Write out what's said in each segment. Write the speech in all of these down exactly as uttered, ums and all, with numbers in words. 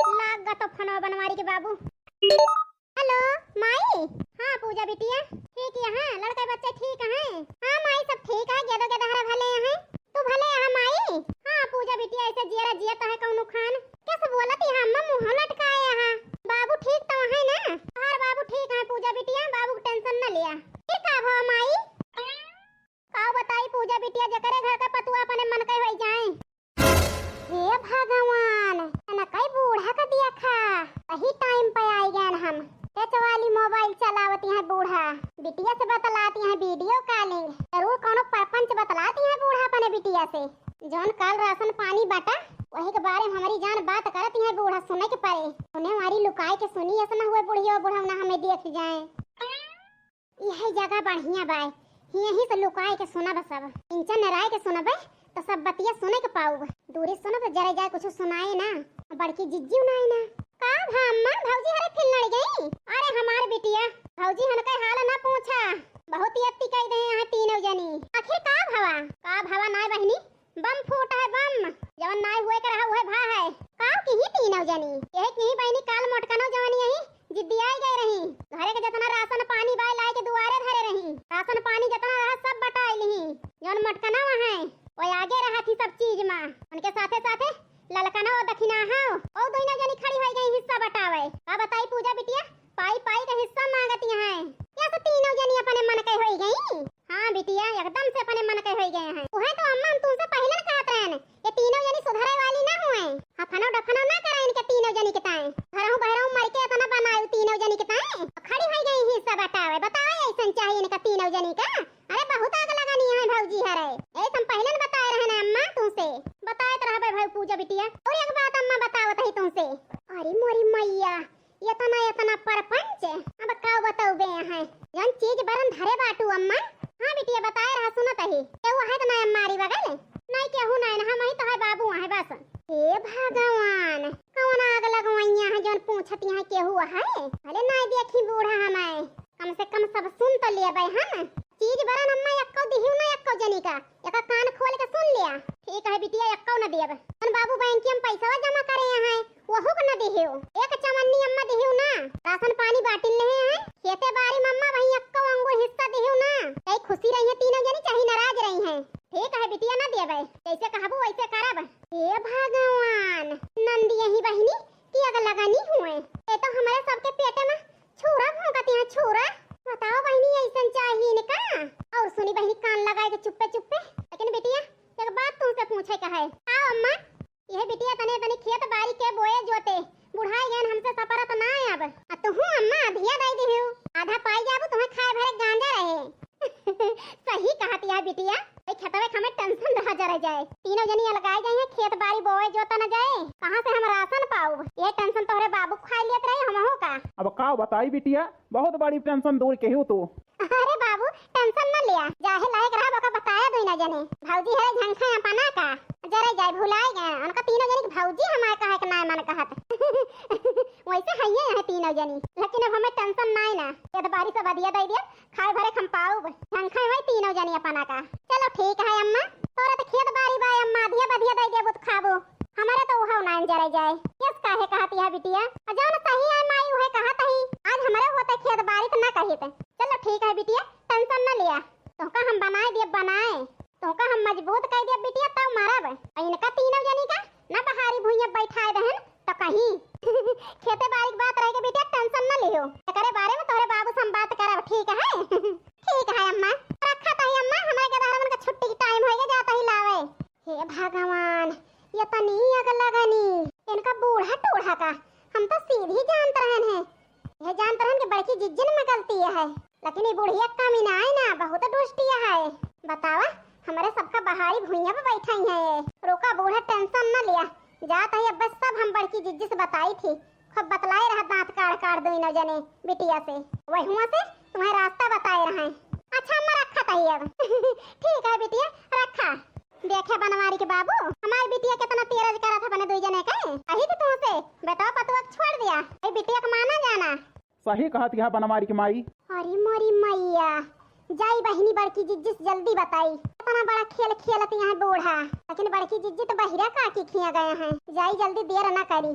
लाग गा तो फोनवा बनवारी के बाबू। हेलो माई। हाँ पूजा बिटिया, ठीक है? हाँ, लड़का बच्चे ठीक हैं? हाँ माई, सब ठीक है, गेदो गेदहरा भले हैं। तू भले है माई? हाँ पूजा बिटिया, ऐसे जियरा जियत है कौनो खान। कैसे बोलत है अम्मा, मुँह लटकाए है? बाबू ठीक तो है ना? हमार बाबू ठीक है पूजा बिटिया, बाबू के टेंशन न लिया। फिर का भवा माई? का बताई पूजा बिटिया, जेकरे घर का पतुआ अपने मन के होई जाए। हे भगवान, एनकई बूढ़ा का दिया खा, सही टाइम पे आई गए हम। टच वाली मोबाइल चलावती हैं बूढ़ा, बिटिया से बतलाती हैं वीडियो कॉलिंग, जरूर कोनो परपंच बतलाती हैं बूढ़ा अपने बिटिया से। जौन कल राशन पानी बटा, वही के बारे में हमारी जान बात करती हैं बूढ़ा, सुने के पड़े। सुने वाली लुकाए के सुनी, ऐसा ना हुए बुढ़िया बुढ़ौना हमें देख जाए। यही जगह बढ़िया बाय, यहीं से लुकाए के सुनब सब। इंचन नराए के सुनबे तो सब बतिया सुने के पाउब। दूरे सुनब तो जरे जाए कुछ सुनाए ना। बड़की जिज्जी उनाए ना। का भा अम्मा, भौजी हरे फिर लड़ गई? अरे हमार बिटिया, भौजी हनके हाल ना पूछा, बहुत अत्ती कई दे यहाँ तीनों जनी। आखिर का भवा? का भवा नाय बहिनी, बम फूटा है बम, जवन नाय हुए के रहा उहे भा है। का किही तीनों जनी? यही किही बहिनी काल मोटकनो जवन यही जिद्दियाई गए रही। घरे के जतना राशन पानी बाय लाए के दुआरे धरे रही। राशन पानी जतना रहा सब बटाई लिही। जवन मोटकना वहाँ है, वो आगे रहा थी सब चीज मा। उनके साथे साथे ललकना और दखिनाहा, ओ दोनों जनी खड़ी होई गई हिस्सा बटावे। का बताई पूजा बिटिया, पाई पाई के हिस्सा मांगती हैं। कैसे तीनों जनी अपने मन के होई गई? हाँ बिटिया, एकदम से अपने मन के होई गए हैं। उहे तो अम्मा हम तुमसे पहिले न कहत रहन, ये तीनों जनी सुधरे वाली ना हुए। हफनो डफनो ना करे इनके तीनों जनी के ताए। घरहू बहरहू मर के इतना बनायु तीनों जनी के ताए। खड़ी होई गई हिस्सा बटावे। बताओ ऐसन चाहिए इनका तीनों जनी का? अरे बहुत आग लगानी है भौजी हरे। ऐसे हम पहिले न बताए रहे ना अम्मा तुमसे। बताए तो रहबे भाई पूजा बिटिया। और एक बात अम्मा बतावत ही तुमसे। अरे मोरी मैया, इतना इतना परपंच, अब का बतौबे हैं। जौन चीज बरन धरे बाटू अम्मा। हाँ बिटिया बताए रहा सुनत ही। केहू है तो ना अम्मा री बगल? नहीं केहू नहीं ना, हम ही तो है बाबू है बस। हे भगवान, कौन आग लगवैया है जौन पूछत यहाँ केहू है? भले नहीं देखी बूढ़ा हमें, कम से कम सब सुन तो लेबे हम। चीज बरन अम्मा एक्को दिहियो ना एक्को जनी का, एका कान खोल के सुन लिया। ठीक है बिटिया, एक्को न देब। अपन बाबू बैंक में पैसा जमा करे हैं, वहू को न दिहियो। एक चवन्नी अम्मा दिहियो ना, राशन पानी बाटिल रहे हैं, खेते बारी में अम्मा वहीं एक्को अंगुर हिस्सा दिहियो ना। चाहे खुशी रही है तीनों जनी, चाहे नाराज रही हैं। ठीक है बिटिया, न देबे, जैसे कहबू वैसे करब। हे भगवान, नंद यही बहिनी कि अग लगानी हुए, ये तो हमारे सबके पेटे में छुरा भौंकती हैं, छुरा। बताओ बहिनी, ऐसन चाहिए इनका? और सुनी बहिनी, कान लगाए के चुप्पे चुप्पे। लेकिन बिटिया, एक बात तुमसे पूछे का है। आओ अम्मा, यह बिटिया तने तनी खेत बारी के बोए जोते, बुढ़ाई गए हमसे सपरत ना अब। आ तुहू अम्मा अधिया दे दिहू, आधा पाई जाबू, तुम्हें खाए भरे गांजा रहे। सही कहत या बिटिया, ए खेतवे के हमें टेंशन रहा जरा जाए। तीनों जनी अलगाए जाए हैं, खेत बारी बोए जोता न जाए, कहाँ से हम राशन पाउब? ये टेंशन तोहरे बाबू खाए लेत रहे, हमहू का। अब का बताई बिटिया, बहुत बड़ी टेंशन दूर के हो तू। अरे बाबू, टेंशन न लिया, जाहे लायक रहा ओका बताया दुई ना जने। भौजी हरे झंखा अपना का, जरा जाए भुलाए गए, उनका तीनों जनी के भौजी हमारे कहे के नाय मन कहत। वैसे हइये हैं तीनों जनी, लेकिन अब हमें टेंशन नाय ना, खेत बारी सब अधिया दे दिया, खाए भरे हम पाउब, झंखा वही तीनों जनी अपना का। चलो ठीक है अम्मा, तोरा तो खेत बारी बा अम्मा, अधिया बधिया दे देबू तो खाबू, हमारे तो उहव ना जरे जाए। यस काहे कहत यह बिटिया, आ जौन सही है माई उहे कहत ही, आज हमारे होते खेत बारी तो ना कहित। चलो ठीक है बिटिया, टेंशन न लिया, तोहका हम बनाए दिए बनाए, तोहका हम मजबूत कर दिए बिटिया, तब मारब। आ इनका तीनों जनी का ना बहारी भुइयां बैठाए दहन, तो कहीं खेते बारी की बात रह के बिटिया टेंशन न लियो, एकरे बारे में तोहरे बाबू से हम बात करब, ठीक है? ठीक है अम्मा, रखा तही अम्मा, हमारे गदहरवन का छुट्टी की टाइम होइगा, जाता ही लावे। हे भगवान, ये तनी अग लगनी, इनका बूढ़ा टूढ़ा का, हम तो सीधी जानत रहन हैं, ये जानत रहन कि बड़की जिज्जन में गलती है, लेकिन ये बुढ़िया कमी ना आए ना, बहुत दुष्टिया है। बतावा, हमारे सबका बहारी भुइयां पे बैठाई है ये। रोका बूढ़ा, टेंशन न लिया, जात ही अब बस सब हम बड़की जिज्जी से बताई थी, खूब बतलाए रहा दांत काढ़ काढ़ दोनों जने बिटिया से, वही हुआ से तुम्हें रास्ता बताए रहे। अच्छा अम्मा रखा तही अब। ठीक है बिटिया रखा। देखे बनवारी के बाबू, हमार बिटिया कितना तेरज करत है अपने दुई जने के। अही के तुमसे बेटवा पतुआ के छोड़ दिया, ए बिटिया के माना जाना। सही कहत यह बनवारी के माई। अरे मोरी मैया, जाई बहिनी बड़की जिज्जी से जल्दी बताई। इतना बड़ा खेल खेलत यहाँ बूढ़ा, लेकिन बड़की जिज्जी तो बहिरा काकी खिया गए हैं। जाई जल्दी, देर ना करी।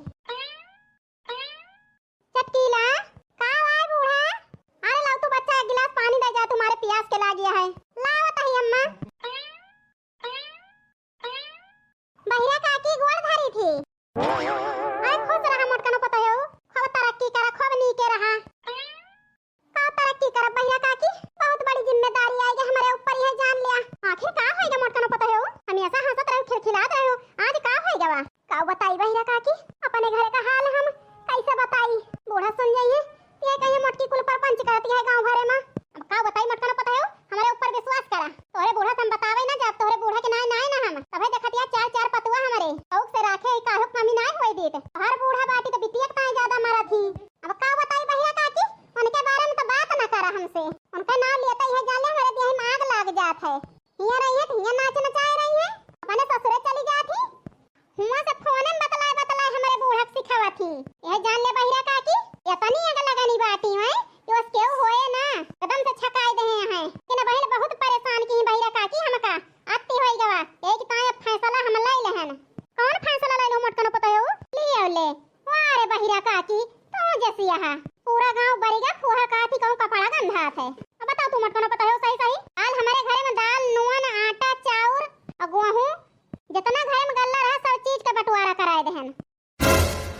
थी। यह जान ले बहिरा काकी, एतनी आग लगनी बाटी हैं कि बस केहू होए ना, एकदम से छकाई देहे हैं। कि ना बहिन बहुत परेशान की बहिरा काकी हमका, अति होई गवा। यही कि ताई अब फैसला हम ले लेहन। कौन फैसला ले लू मोटकनो पतोहू? लियो ले। वाह रे बहिरा काकी, तू जैसी यहाँ। पूरा गांव बरिगा फूहा काटी कहूँ कपड़ा गंधात है। अब बताओ तू मोटकनो पतोहू सही सही। काल हमारे घरे में दाल, नून, आटा, चाउर और गेहूँ, जितना घरे में गल्ला रहा सब चीज का बंटवारा कराए देहन।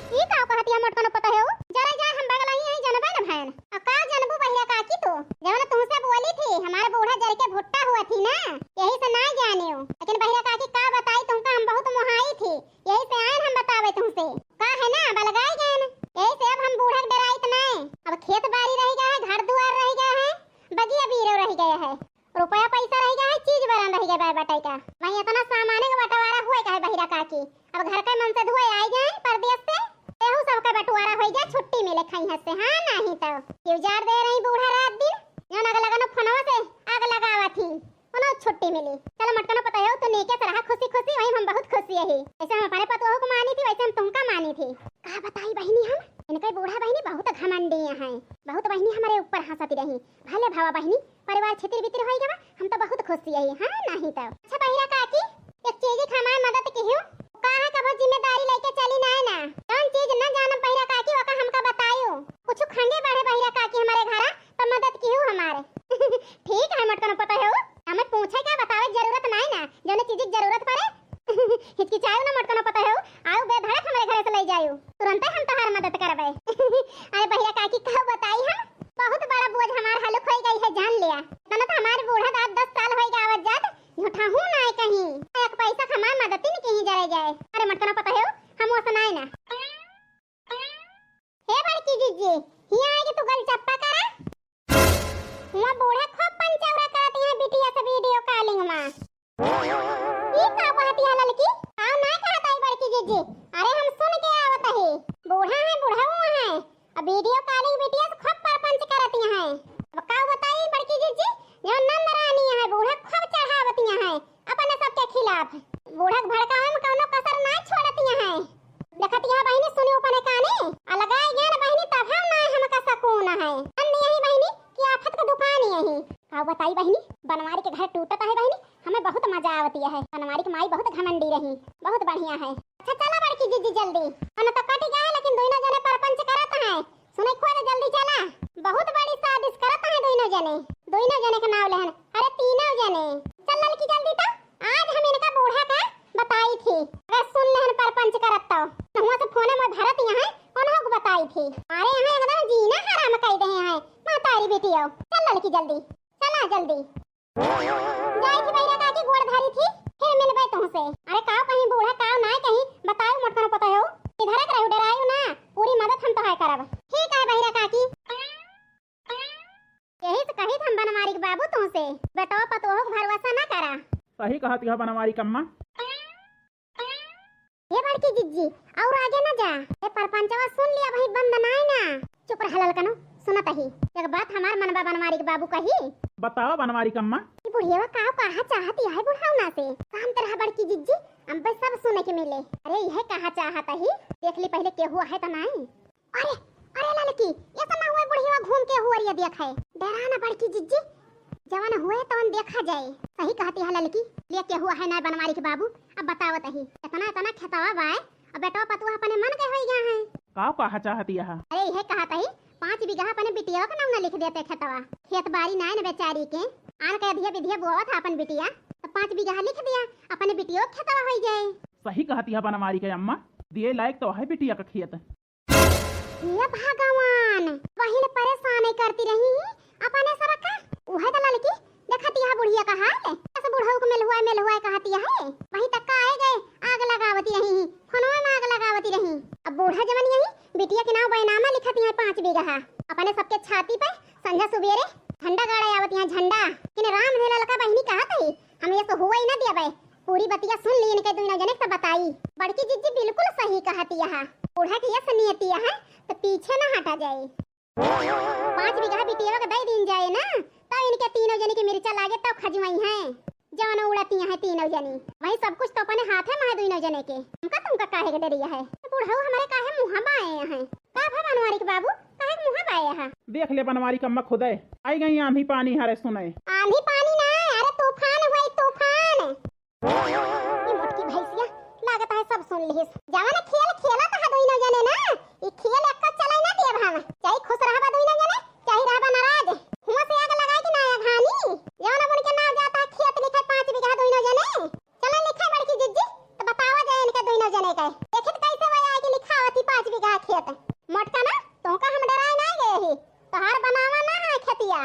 ई का कहत या मोटकनो पतोहू? जरा जा हम बगलही हैं, जनबे न भैन। आ का जनबू बहिरा काकी तू? जवन तुमसे बोली थी, हमारे बूढ़ा जर के भुट्टा हुआ थी ना, यही से ना जानियो। लेकिन बहिरा काकी का बताई तुमका, हम बहुत मोहाई थी, यही से आयन हम बतावे तुमसे। का है ना, बलगाई गयन, यही से अब हम बूढ़ा के डराइत नहीं। अब खेत बारी रह गया है, घर दुआर रह गया है, बगिया बीरो रह गया है। रुपया पैसा रह गया है, चीज बरन रह गया बाय बटाई का। वहीं इतना सामाने का बंटवारा हुए का है बहिरा काकी। अब घर के मन से धुए आई गए परदेश से, तेहू सबके बंटवारा हो गया, छुट्टी मिले खाई हंस से। हाँ, नहीं तो क्यों जार दे रही बूढ़ा रात दिन, जौन आग लगनो फोनवा से आग लगावा थी, कोनो छुट्टी मिली। चलो मोटकनो पतोहू, तू नीके से रहा खुशी खुशी, वही हम बहुत खुशी यही। जैसे हम अपने पतोहू को मानी थी, वैसे हम तुमका मानी थी। का बताई बहिनी हम, इनके बूढ़ा बहिनी बहुत घमंडी हैं, बहुत बहिनी हमारे ऊपर हंसती रही। भले भावा बहिनी, परिवार छितिर बितिर होई गवा, हम तो बहुत खुश यही। हाँ, नहीं तो। अच्छा बहिरा काकी, एक चीज की हमार मदद किहू। का है कबो जिम्मेदारी लेके चली ना, ना। जौन चीज न जानम बहिरा काकी, ओका हमका बतायू। कुछ खंगे बढ़े बहिरा काकी हमारे घरा, तो मदद किहू हमारे। ठीक है मोटकनो पतोहू, हमें पूछे का बतावे जरूरत नहीं ना, जौन चीज की जरूरत पड़े। हिचकिचायू ना मोटकनो पतोहू, आयु बेधड़क हमारे घरे से ले जायू, तुरंते हम तोहार मदद करबे। अरे बहिरा काकी का बताई हम, बहुत बड़ा बोझ हमार हलुक होई गई है, जान लिया। इतना तो हमारे बूढ़ा दाद दस साल होई गए आवत जात, झूठाहू ना है कहीं। एक पैसा हमार मदद ही नहीं कहीं जरे जाए। अरे मोटकनो पतोहू, हम वो सुनाए ना। हे बड़की जिज्जी, हिया आके तू गलचप्पा करा। हुआ बूढ़ा खूब पंचौरा करत यहाँ बिटिया से video calling में। ई का कहत यहाँ ललकी? का ना कहत आई बड़की जिज्जी? अरे हम सुन के आवत ही। बूढ़ा है, बुढ़ऊ है। अब video calling बिटिया से खूब परपंच करत यहाँ है। अब का बताई बड़की जिज्जी? जो नंद रानी है, बूढ़ा खूब चढ़ावत यहाँ है। अपने सबके खिलाफ। बूढ़ा के भड़कावे में कौनो कसर ना छोड़त यहाँ है। देखत यहाँ बहिनी सुनी अपने काने, आ लगाए गए ना बहिनी तब हम ना हमका सकून है। अन्न यही बहिनी कि आफत का दुकान यही। का बताई बहिनी, बनवारी के घर टूटत है बहिनी, हमें बहुत मजा आवती है। बनवारी के माई बहुत घमंडी रही, बहुत बढ़िया है। अच्छा चला बड़की जिज्जी जल्दी, अन्न तो कट गया है लेकिन दोनों जने परपंच करत है। सुने खोज जल्दी चला, बहुत बड़ी साजिश करत है दोनों जने, दोनों जने के नाव लेहन, अरे तीनों जने। चल ललकी जल्दी तो, आज हम इनका बूढ़ा का बताई थी, अगर सुन लेहन परपंच करत तो। हुआ से फोने में भरत यहाँ है, उन्हों को बताई थी। अरे यहाँ एकदम जीना हराम कर दे हैं, मातारी बेटी आओ। चल ललकी जल्दी, चला जल्दी। जाई थी बहिरा काकी गोड़ धरी थी, फिर मिलबे तुमसे। अरे काव कहीं बूढ़ा काव नाय कहीं, बताओ मोटकनो पतोहू, इधर के रहू डरायू ना, पूरी मदद हम तोहार करब। ठीक है बहिरा काकी। यही से कही हम बनवारी के बाबू तुमसे, बेटवा पतोहू के भरोसा ना करा। सही कहत यह बनवारी कम्मा। ए बड़की जिज्जी, और आगे न जा। ए परपंचवा सुन लिया भाई, बंद नाय ना। चुप रह ललकनो, सुनत ही। एक बात हमार मनवा बनवारी के बाबू कही। बतावा बनवारी कम्मा। ई बुढ़ियवा का कहा चाहत है बुढ़ावना से? शांत रहा बड़की जिज्जी, अम्बे सब सुने के मिले। अरे यह कहा चाहत ही, देख ली पहले केहू है तो नाय। अरे, अरे ललकी, ऐसा ना हुए बुढ़िया घूम के हुअरिया देखे। डरा ना बड़की जिज्जी, जवन हुए तवन देखा जाए। सही कहती है ललकी, ले केहू है ना बनवारी के बाबू। अब बतावत ही, इतना, इतना खेतवा बाय, अब बेटवा पतुआ अपने मन के होई गया है। का कहा चाहती है? अरे यह कहत ही, पाँच बीघा अपने बिटिया के नाम ना लिख देते खेतवा। खेत बारी नाय न बेचारी के, आन के अधिया बिधिया बोवत है अपन बिटिया, तो पाँच बीघा लिख दिया, अपने बिटिया के खेतवा होई जाए। सही कहती है बनवारी के अम्मा, दिए लायक तो है बिटिया का खेत। हे भगवान, बहिन परेशान करती रही अपने सबका। उहे तो ललकी, देखती है बुढ़िया का हाल, बस बुढ़ऊ को मेलहुआ, मेलहुआ कहती है। वहीं तक का आए गए, आग लगावती रही, फोनवा में आग लगावती रही। अब बूढ़ा जवन यही बिटिया के नाव बैनामा लिखती है पाँच बीघा। अपने सबके छाती पे संझा सुबेरे झंडा गाड़े आवती है, झंडा। किने राम ने ललका बहिनी कहत ही, हम ये तो हुआ ही ना दिया बे। पूरी बतिया सुन ली इनके दुइनो जने तो बताई। बड़की जिज्जी बिल्कुल सही कहती है, बूढ़ा के यस नियति है तो पीछे ना हटा जाए। पाँच बीघा बिटिया के दे दीन जाए ना, तब इनके तीनों जने की मिर्चा लागे तब खजुआई हैं। जवन उड़ती हैं तीनों जने, वही सब कुछ तो अपने हाथे में है दुइनो जने के। हमका तुमका काहे के डरिया है? बुढ़ऊ हमारे काहे मुँह बाए? हैं। का भा बनवारी के बाबू, काहे के मुँह बाए हा? देख ले बनवारी कम्मा खुदे, आई गई आंधी पानी हरे सुने। आंधी पानी ना, अरे तूफान हुई तूफान। ई मोटकी भैंसिया, लागत है सब सुन लिहिस। जवन खेल खेलत है दुइनो जने ना, ई खेल एक्का चले ना देब हम। चाहे खुश रहबा दुइनो जने, चाहे रहबा नाराज। हुआँ से आग लगाए कि ना आग हानि? जवन अब उनके नाव जाता है खेत लिखे पाँच बीघा दुइनो जने। चला लिखे बड़की जिज्जी, तो बतावा जाए इनके दुइनो जने के। देखित कैसे वही आए कि लिखावत ही पाँच बीघा खेत। मोटका ना, तोहका हम डराए ना गए ही। तोहार बनावा ना है खेतिया,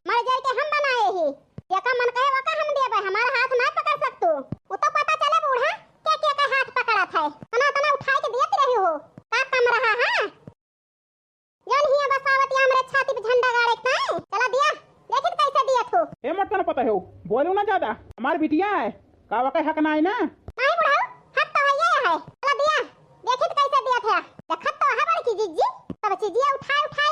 मर जर के हम बनाए ही। जेका मन कहे वका हम देबे, हमार हाथ ना पकड़ सकतू। उ तो पता चले बूढ़ा, के के का हाथ पकड़त है। तना तना उठाए के दियत रही हो, का कम रहा है? जौन हिया बसावत या हमरे छाती पे झंडा गाड़े के ताई। चला दिया, देखित कैसे दियत हो। ए मोटका ना पता हो, बोलू ना ज्यादा, हमार बिटिया है, का वका हक ना है ना? नहीं बुढ़ऊ, हक तो है ये है। चला दिया, देखित कैसे दियत है। देखत तो है बड़की जिज्जी, सब चीजिया उठाए उठाए